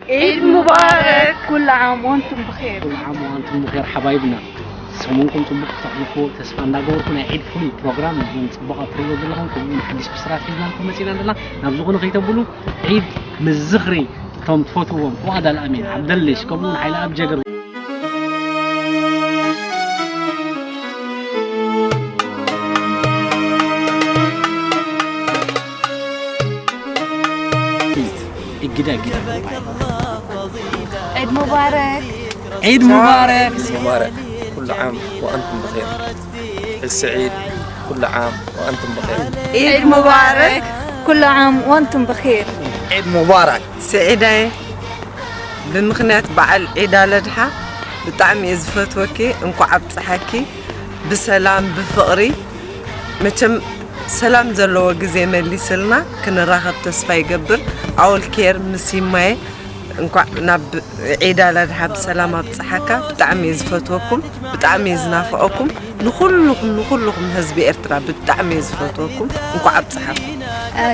عيد مبارك. كل عام وانتم بخير. كل عام وانتم بخير حبايبنا. ሰሙንኩም ጽቡቕ ክተሕልፉ ተስፋ እንዳገበርኩ፣ ናይ ዒድ ፍሉይ ፕሮግራም እውን ጽቡቕ ትርእይዎ ዘለኹም፣ ከምኡ እውን ሓድሽ ብስራት ሒዝናልኩም መጺና ኣለና። ናብ ዝኾነ ከይተብሉ፣ ዒድ ምስ ዝኽሪ እቶም ትፈትውዎም ፍዋድ ኣልኣሚን፣ ዓብደልሽ፣ ከምኡ እውን ሓይለ ኣብ ጀግር። እግዳ እግዳ። عيد مبارك. ዒድ ሙባረክ። مبارك. كل عام وأنتم بخير. السعيد. كل عام وأنتم بخير. عيد مبارك. كل عام وانتم بخير. عيد مبارك. ስዒዳየ፣ ብምኽንያት በዓል ዒድ ኣለድሓ ብጣዕሚ እየ ዝፈትወኪ። እንኳዕ ኣብፀሓኪ ብሰላም ብፍቕሪ። መቸም ሰላም ዘለዎ ግዜ መሊስልና ክንራኸብ ተስፋ ይገብር። ኣወል ኬር ምስ ይማየ እንኳዕ ናብ ዒድ ኣለድሓ ብሰላም ኣብፀሓካ። ብጣዕሚ እየ ዝፈትወኩም፣ ብጣዕሚ እየ ዝናፍቐኩም። ንኹልኹም ንኹልኹም ህዝቢ ኤርትራ ብጣዕሚ እየ ዝፈትወኩም። እንኳዕ ኣብፀሓኩም።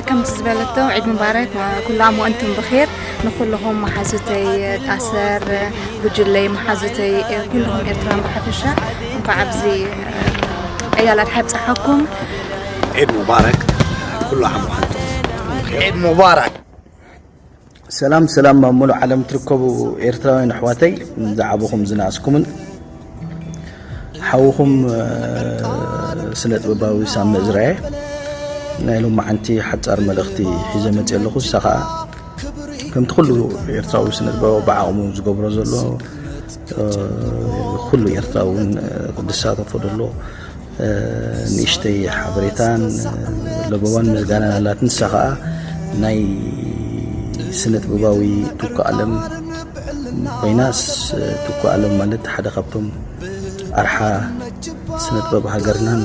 ከምቲ ዝበለቶ ዒድ ሙባረክ ኩሉ ዓም ወእንቱም ብኼር። ንኩልኹም መሓዙተይ ጣሰር፣ ጉጅለይ፣ መሓዙተይ፣ ኩልኹም ኤርትራን ብሓፈሻ እንኳዕ ኣብዚ ዒድ ኣል ኣድሓ ኣብፀሓኩም። عيد مبارك. كل عام وأنتم بخير. عيد مبارك. ሰላም ሰላም ኣብ ሙሉእ ዓለም ትርከቡ ኤርትራውያን ኣሕዋተይ፣ ዝዓበኹም ዝነኣስኩምን ሓውኹም ስነ ጥበባዊ ሳሚ እዝራየ። ናይ ሎማዓንቲ ሓጻር መልእኽቲ ሒዘ መጽእ ኣለኹ። እሳ ኸኣ ከምቲ ኩሉ ኤርትራዊ ስነ ጥበባዊ ብዓቕሙ ዝገብሮ ዘሎ፣ ኩሉ ኤርትራዊ እውን ክሳተፎ ደሎ ንእሽተይ ሓበሬታን ለበዋን ምስጋናን ኣላትን። ንሳ ኸኣ ናይ ስነ ጥበባዊ ቱኩ ኣለም ኮይና፣ ስ- ቱኩ ኣለም ማለት ሓደ ካብቶም ኣርሓ ስነ ጥበብ ሃገርናን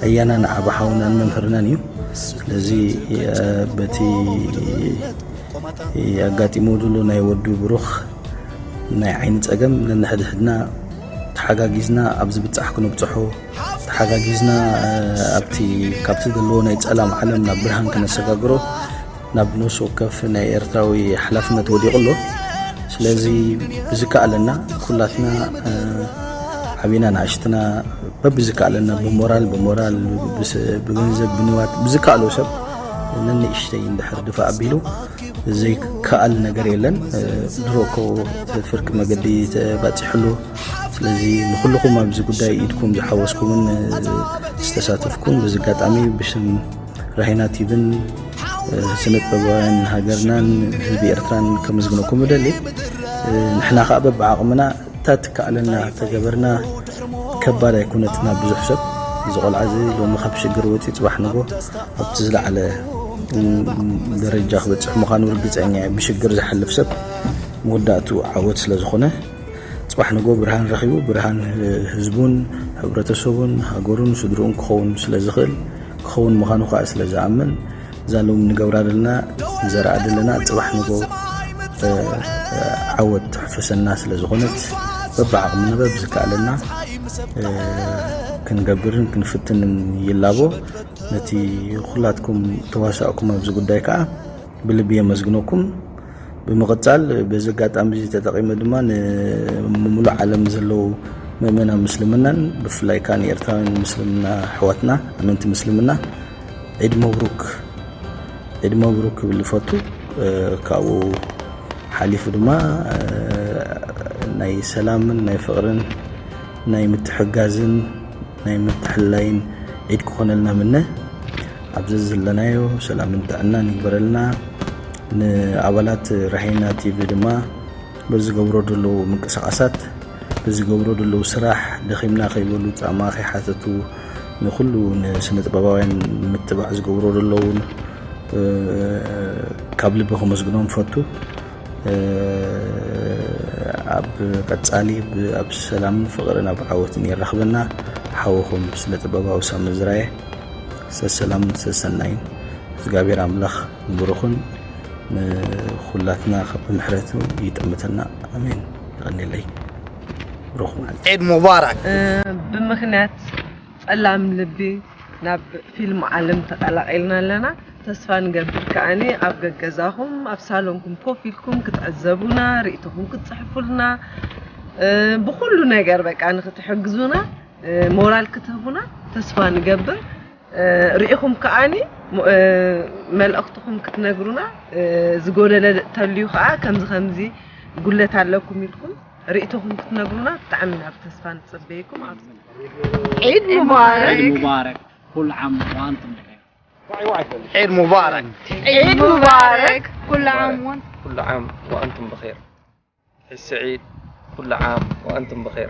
ኣያናን ዓቢ ሓውናን መምህርናን እዩ። ስለዚ በቲ ኣጋጢሞ ዘሎ ናይ ወዱ ብሩኽ ናይ ዓይኒ ጸገም ነንሕድሕድና ተሓጋጊዝና ኣብ ዝብጻሕ ክነብጽሖ፣ ተሓጋጊዝና ኣብቲ ካብቲ ዘለዎ ናይ ጸላም ዓለም ናብ ብርሃን ክነሰጋግሮ ናብ ነፍሲ ወከፍ ናይ ኤርትራዊ ሓላፍነት ወዲቑ ኣሎ። ስለዚ ብዝከኣለና ኩላትና ዓቢና ንኣሽትና በብዝከኣለና ብሞራል ብሞራል ብገንዘብ ብንዋት ብዝከኣሎ ሰብ ነንእሽተይ እንድሕር ድፋ ኣቢሉ ዘይከኣል ነገር የለን። ድሮ እኮ ፍርቂ መገዲ ተባፂሑ ኣሎ። ስለዚ ንኩልኹም ኣብዚ ጉዳይ ኢድኩም ዝሓወስኩምን ዝተሳተፍኩም በዚ ኣጋጣሚ ብሽም ራሂና ቲቪን ስነ ጥበባውያን ሃገርናን ህዝቢ ኤርትራን ከመስግነኩም እደሊ። ንሕና ከዓ በብዓቕምና እታ ትከኣለና ተገበርና። ከባድ ኣይኮነትና ብዙሕ ሰብ። እዚ ቆልዓ እዚ ሎሚ ካብ ሽግር ወፂኡ ፅባሕ ንጎ ኣብቲ ዝለዓለ ደረጃ ክበፅሕ ምዃኑ ርግፀኛ እየ። ብሽግር ዝሓልፍ ሰብ መወዳእቱ ዓወት ስለ ዝኾነ ፅባሕ ንጎ ብርሃን ረኺቡ ብርሃን ህዝቡን ሕብረተሰቡን ሃገሩን ስድርኡን ክኸውን ስለ ዝኽእል ክኸውን ምዃኑ ከዓ ስለ ዝኣምን እዛ ሎም ንገብራ ዘለና ንዘርኣ ዘለና ፅባሕ ንጎ ዓወት ትሕፈሰና ስለ ዝኾነት በብዓቕምና በብዝከኣለና ክንገብርን ክንፍትንን ይላቦ። ነቲ ኩላትኩም ተዋሳእኩም ኣብዚ ጉዳይ ከዓ ብልቢ የመስግነኩም። ብምቕጻል በዚ ኣጋጣሚ እዚ ተጠቒመ ድማ ንምሉእ ዓለም ዘለዉ ምእመናን ምስልምናን ብፍላይ ከዓ ንኤርትራውያን ምስልምና ኣሕዋትና ኣመንቲ ምስልምና ዒድ መብሩክ ዒድ መብሩክ ክብል ይፈቱ። ካብኡ ሓሊፉ ድማ ናይ ሰላምን ናይ ፍቕርን ናይ ምትሕጋዝን ናይ ምትሕልላይን ዒድ ክኾነልና ምነ። ኣብዚ ዘለናዮ ሰላምን ጥዕናን ይግበረልና። ንኣባላት ራሄና ቲቪ ድማ በዝገብሮ ዘለዉ ምንቅስቓሳት በዝገብሮ ዘለዉ ስራሕ ደኺምና ከይበሉ ጻማ ከይሓተቱ ንኹሉ ንስነ ጥበባውያን ምትባዕ ዝገብሮ ዘለዉ ካብ ልቢ ከመስግኖም ፈቱ። ኣብ ቀጻሊ ኣብ ሰላምን ፍቕርን ኣብ ዓወትን የራኽበና። ሓወኹም ስነ ጥበባዊ ሳሚ ዝራየ። ሰሰላምን ሰሰናይን እግዚኣብሔር ኣምላኽ ብሩኽን ንኹላትና ካብ ምሕረቱ ይጠምተና። ኣሜን። ይቐኒለይ። ብሩኽ መዓልቲ። عيد مبارك. ብምኽንያት ጸላም ልቢ ናብ ፊልም ዓለም ተቐላቒልና ኣለና። ተስፋ ንገብር ከኣኒ ኣብ ገገዛኹም ኣብ ሳሎንኩም ኮፍ ኢልኩም ክትዕዘቡና፣ ርእይቶኹም ክትጽሕፉልና፣ ብኩሉ ነገር በቃ ንክትሕግዙና፣ ሞራል ክትህቡና ተስፋ ንገብር። ርኢኹም ከኣኒ መልእኽትኹም ክትነግሩና፣ ዝጎደለ ተልዩ ከዓ ከምዚ ከምዚ ጉለት ኣለኩም ኢልኩም ርእይቶኹም ክትነግሩና ብጣዕሚ ናብ ተስፋ ንጽበየኩም። ኣብ عيد مبارك. عيد مبارك. كل عام وأنتم بخير. عيد مبارك. عيد مبارك. كل عام وانتم كل عام وأنتم بخير. عيد سعيد. كل عام وأنتم بخير.